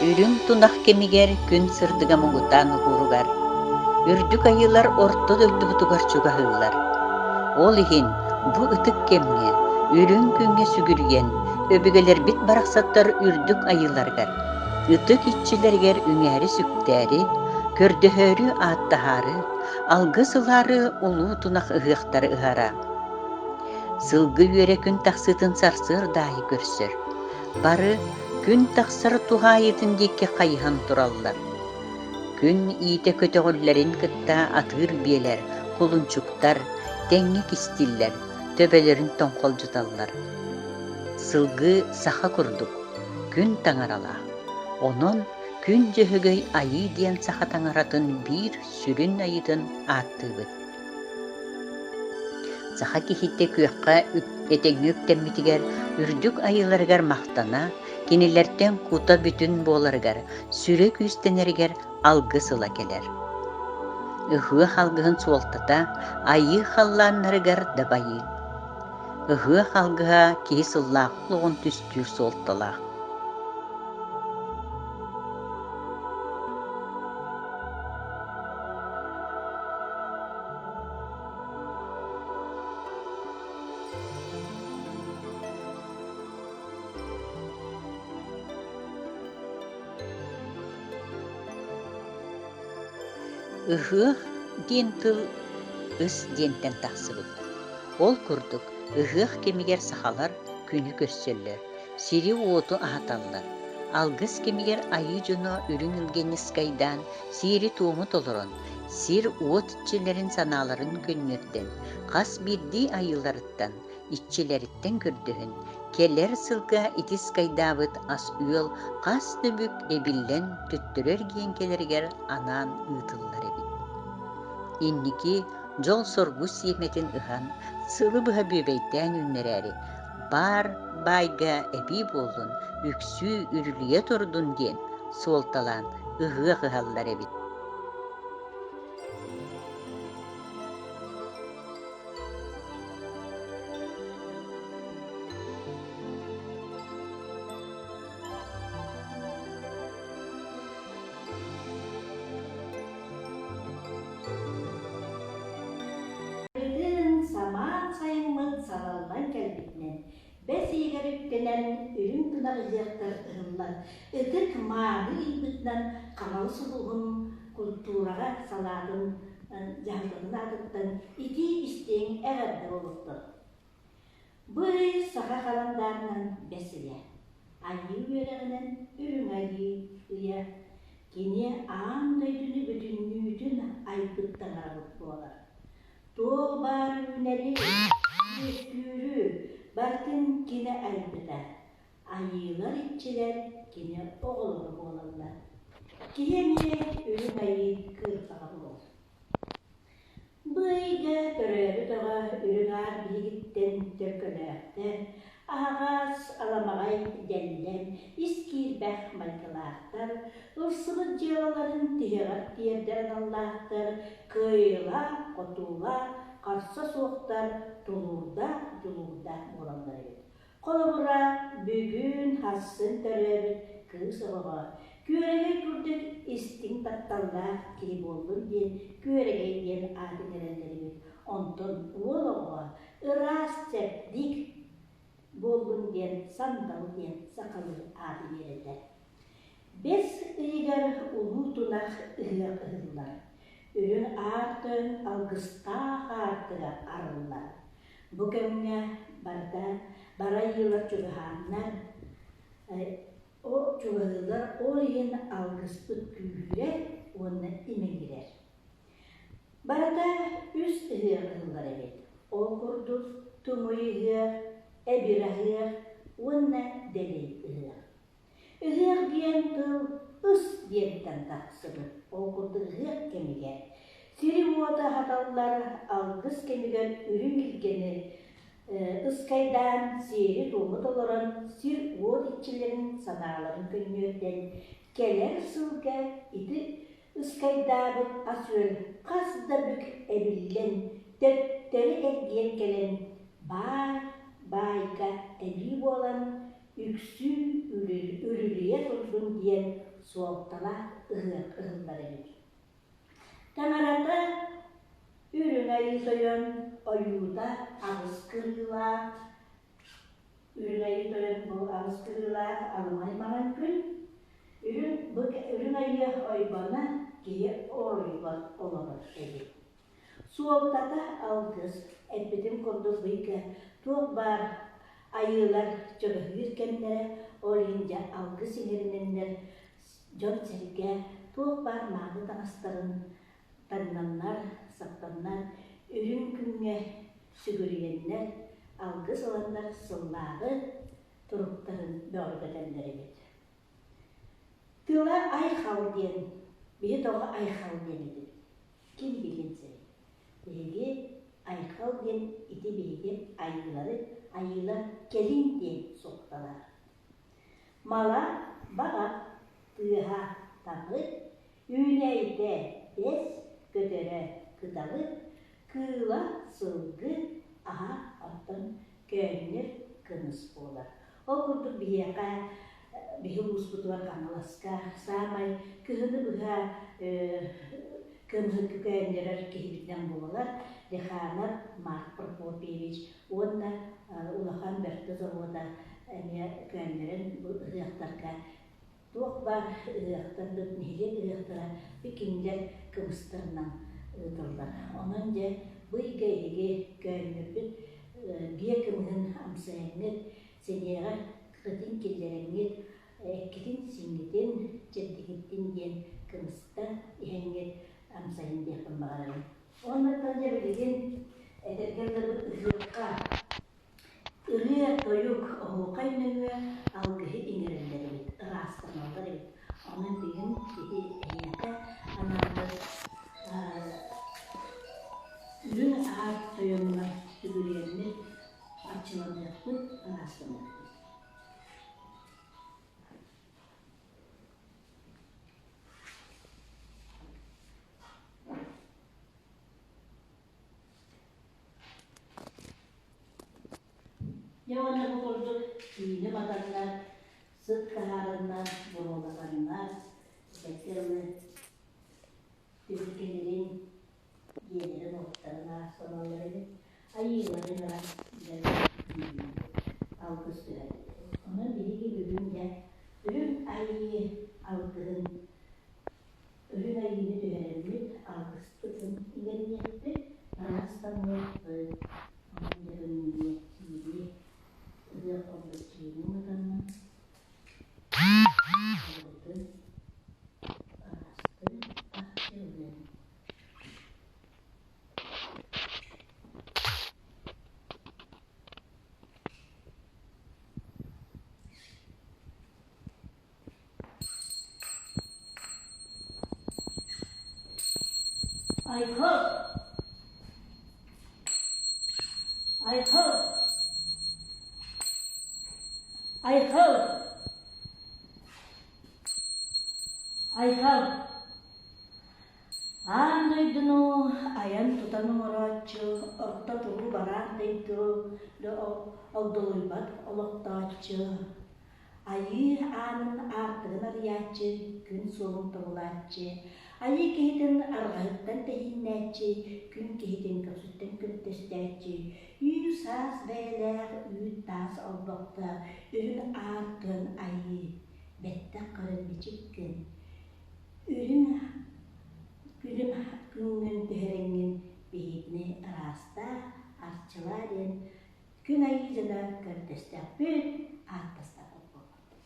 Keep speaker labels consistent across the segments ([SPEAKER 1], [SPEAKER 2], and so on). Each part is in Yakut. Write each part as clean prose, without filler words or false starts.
[SPEAKER 1] Үрүҥ тунах кэмигэр күн сырдыга муҥутаан уһууругар, үрдүк айыылар орто дойдубутугар чугаһыыллар. Ол иһин бу ытык кэмҥэ үрүҥ күҥҥэ сүгүрүйэн, өбүгэлэрбит барахсаттар үрдүк айыыларыгар, ытык иччилэригэр үҥээри-сүктээри, көрдөһөөрү ааттаһаары, алгыс ылаары улуу тунах ыһыахтары ыһара. Сылгы үөрэ күн тахсыытын сарсыарда аайы көрсөр. Бары күн тахсар туһаайыытын диэки хайыһан тураллар. Күн иитэ көтөҕүллэрин кытта атыыр биэлэр, кулунчуктар тэҥҥэ кистииллэр, төбөлөрүн тоҥхолдьуталлар. Сылгы саха курдук, күн таҥаралаах. Онон Күн Дьөһөгөй Айыы диэн саха таҥаратын биир сүрүн айыытын ааттыыбыт. Саха киһитэ күөххэ этэҥҥэ үктэммитигэр үрдүк айыыларыгар махтана, кинилэртэн кута бүтүн буоларыгар, сүрэ күүстэнэригэр алгыс ыла кэлэр. Ыһыах алгыһын суолтата айыы халлааннарыгар дабайыы. Ыһыах алгыһа киһи сыллаах олоҕун түстүүр суолталаах. Ыһыах диэн тыл ыс диэнтэн тахсыбыт. Ол курдук, ыһыах кэмигэр сахалар күнү көрсөллөр, сири-уоту аһаталлар. Алгыс кэмигэр айыы дьоно үрүҥ илгэни ыскайдаан, сиэри-туому толорон, сир-уот иччилэрин санааларын көнньүөрдэн, хас биирдии айыыларыттан, иччилэриттэн көрдөһөн, кэлэр сылга ити ыскайдаабыт ас-үөл хас да бүк эбиллэн төттөрү эргийэн кэлэригэр анаан ыытыллар эбит. Инники дьол-соргу сиэмэтин ыһан, сылы быһа бүөбэйдээн үүннэрээри, баар баайга эбии буоллун, үксүү үрүлүйэ турдун диэн суолталаан ыһыах ыһаллар эбит.
[SPEAKER 2] Ытын самаан сайыммыт салаллан кэлбитинэн, бэс ыйыгар үктэнэн үрүҥ тунах ыһыахтар ыһыллан, ытык мааны ыйбытынан Хаҥалас улууһун культураҕа салаатын дьаһалтатын аатыттан итии-истиҥ эҕэрдэ буолуохтун. Бу ый саха халандаарынан бэс ыйа, Айыы үөрэҕинэн Үрүҥ Айыы ыйа. Кини аан дойдуну бүтүннүүтүн айбыт таҥарабыт буолар. Туох баар үүнэри, үөскүүрү барытын кини айбыта. Айыылар иччилэр кини оҕолоро буолаллар. Киһи эмиэ Үрүҥ Айыы кыырпаҕа буолар. Бу ыйга төрөөбүт оҕо үрүҥ аар биһигиттэн төлкөлөөхтөр, аһаҕас, аламаҕай дэллэм, ис киирбэх майгылаахтар, ылсыбыт дьыалаларын тиһэҕэр тиэрдэр аналлаахтар, кыайыылаах-хотуулаах, харса суохтар, тулуурдаах, дьулуурдаах буолаллар эбит. Холобура, бүгүн сарсын төрөөбүт кыыс оҕоҕо күөрэгэй курдук истиҥ тапталлаах киһи буоллун диэн күөрэгэй диэн аат иҥэрэллэр эбит. Онтон уол оҕоҕо ыраас чэбдик буоллун диэн сандал диэн сахалыы ааты биэрэллэр. Бэс ыйыгар улуу тунах ыһыах ыһыллар. Үрүҥ аар тойон алгыстаах аартыга арыллар. Бу кэмҥэ барыта бары айыылар чугаһааннар, чугаһыыллар, ол иһин алгыспыт күүһүрэр уонна имэҥирэр. Барыта үс ыһыах ыһыллар эбит. Ол курдук Туҥуй ыһыах, Эбир ыһыах уонна Дэлэй ыһыах. Ыһыах диэн тыл ыс диэнтэн тахсыбыт. Ол курдук ыһыах кэмигэр сири-уоту аһаталлар, алгыс кэмигэр үрүҥ илгэни ыскайдаан, сиэри-туому толорон, сир-уот иччилэрин санааларын көнньүөрдэн, кэлэр сылга ити ыскайдаабыт ас-үөл хас да бүк эбиллэн, төттөрү эргийэн кэлэн, баай баайга эбии буолан, үксүү үрүлүйэ турдун диэн суолталаах ыһыах ыһыллар эбит. Таҥарата Үрүҥ Айыы Тойон ойуута аҕыс кырыылаах, Үрүҥ Айыы Тойон бу аҕыс кырыылаах аламай маҥан күн, Үрүҥ, бу Үрүҥ Айыы ойбоно киһи оройугар олорор эбит. Суолтата алгыс, эппитим курдук быйга туох баар айыылар чөҕөһүүр кэмнэрэ, ол иһин дьэ алгыс иҥэринэннэр дьон-сэргэ туох баар мааны таҥастарын таҥнаннар, саптаннар, үрүҥ күҥҥэ сүгүрүйэннэр, алгыс ыланнар сыллааҕы туруктарын бөҕөргөтөллөр эбит. Тыла айхал диэн, биһи тоҕо айхал диэн этибит? Ким билиэн сөбүй? Биһиги айхал диэн ити биһиги айыылары айыылар кэлин диэн суохталаах. Мала баҕа тыаһа тапыт, үүнээйитэ бэс, көтөрө кыталык, кыыла сылгы, аһа оттон көөнньөр кымыс буолар. Ол курдук биһиэхэ биһи улууспутугар Хаҥаласка саамай кыһыны быһа кымыһы көөнньөрөр киһибитинэн буолар Лиханов Марк Прокопьевич уонна Улахан Бөртө завода эмиэ көөнньөрөн бу ыһыахтарга туох баар ыһыахтар да нэһилиэк ыһыахтара би кинилэр кымыстарынан ыытыллар. Онон дьэ бу ыйга эһиги көөнньөрбүт биэ кымыһын амсайаҥҥыт, сэниэҕэ кытын киллэрэҥҥит, эккитин-сиҥҥитин, чэбдигиттин диэн кымыста иһэҥҥит амсайын диэхпин баҕарабын. Уонна дьэ билигин эдэргэ дылы ыһыахха Ырыа-тойук, оһуохай нөҥүө алгыһы иҥэрэллэр эбит, ыраастаналлар эбит. Онон бүгүн киһи эһиэхэ анаабыт үрүҥ аар тойоҥҥо сүгүрүйэммит, арчыланыахпыт, ыраастаныахпыт. Дьэ уонна бу курдук киини батаннар, сыт таһаараннар, буруолатаннар, бэккэ ылы түбүкэлэрин, дьиэлэрин-уоттарын аастаналлар эбит, айыыларын ылан алгыс түһэрэллэр. Онон биһиги бүгүн дьэ үрүҥ айыы алгыһын Үрүҥ айыыны түһэрэммит, алгыспытын иҥэриниэхпит, ыраастаныахпыт, онон дьэ киири ыһыах курдук киини уматаммын, олорбутун ыраастыы арчылыым. Айхал! Айхал! Айхал! Айхал! Аан дойдуну айан-тутан оҥорооччу, орто туруу бараан дойду огдолуйбат олохтооччу, Айыы аанын аартыгын арыйааччы, күн суолун тобулааччы, айыы киһитин арҕаһыттан тэһииннээччи, күн киһитин көхсүттэн көнтөстөөччү, үү-саас бэйэлээх үүт-таас олбохтоох үрүҥ аар тыан айыы, бэттэх көрөн бичик гын, үрүҥ күлүм күҥҥүн түһэрэҥҥин биһигини ыраастаа, арчылаа диэн Күн айыы дьоно көрдөстөхпүт, ааттастахпыт буоллун.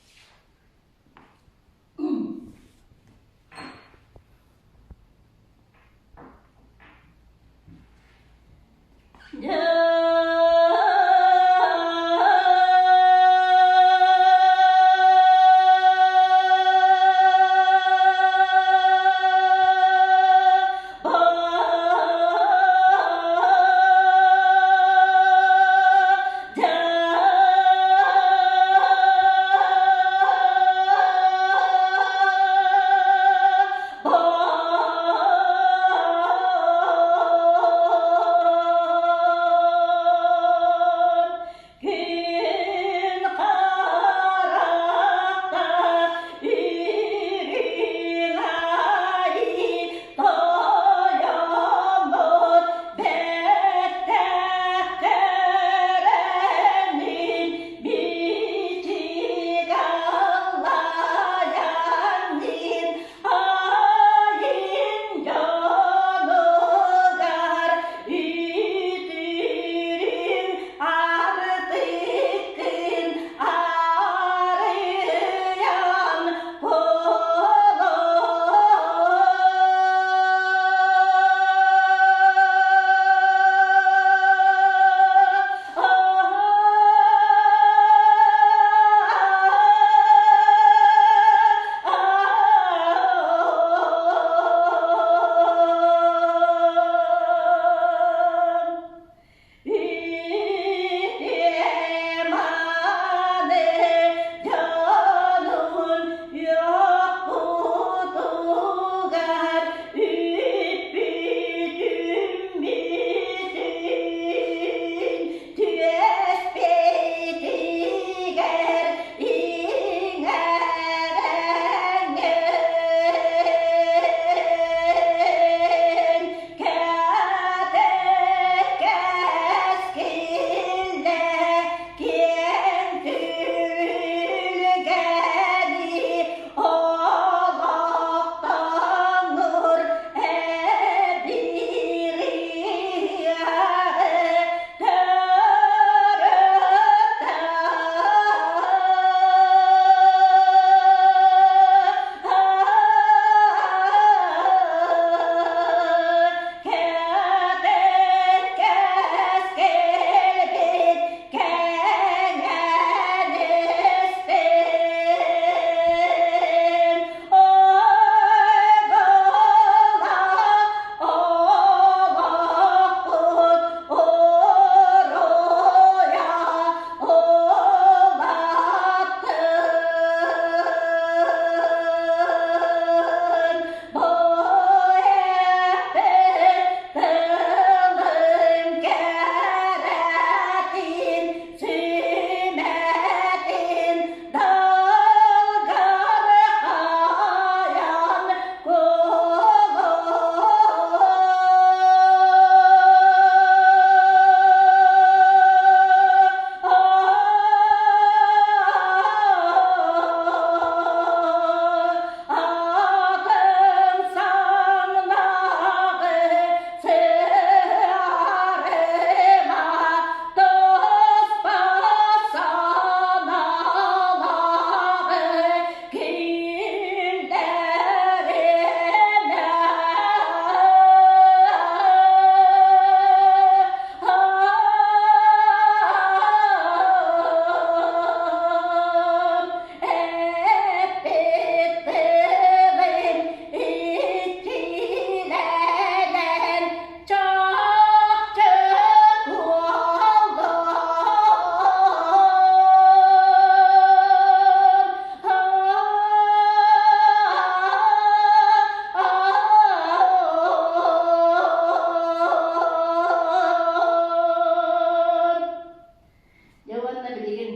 [SPEAKER 2] Уонна билигин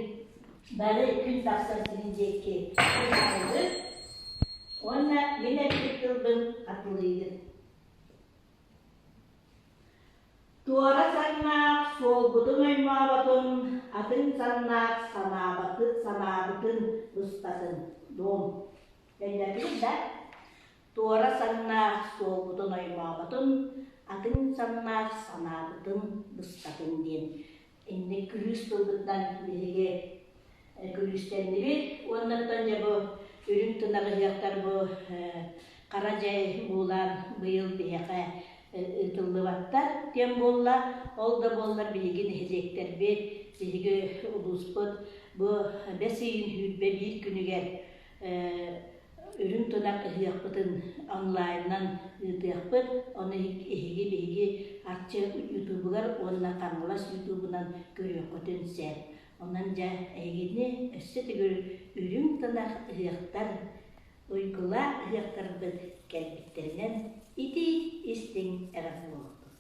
[SPEAKER 2] бары күн тахсар сирин диэки туһаайабыт уонна мин эппит тылбын хатылыыгын. Туора саҥнаах суолбутун оймооботун, атын саҥнаах санаабытын быспатын. Дом. Өйдөөтүгүт да? Туора саҥнаах суолбутун оймооботун, атын саҥнаах санаабытын быспатын диэн инник күлүүс тылбытынан биһиги күлүүстэннибит уонна оттон дьэ бу үрүҥ тунах ыһыахтар бу хара дьай буулаан быйыл биһиэхэ ыытыллыбаттар диэн буолла. Ол да буоллар биһиги нэһилиэктэрбит, биһиги улууспут бу бэс ыйын 21 күнүгэр үрүҥ тунах ыһыахпытын онлайнынан ыытыахпыт. Ону эһиги биһиги Арчы ютубугар уонна Хаҥалас ютубунан көрүөххүтүн сөп. Онон дьэ эһигини өссө төгүл үрүҥ тунах ыһыахтар, уйгулаах ыһыахтарбыт кэлбиттэринэн итии истиҥ эҕэрдэ буолуохтун.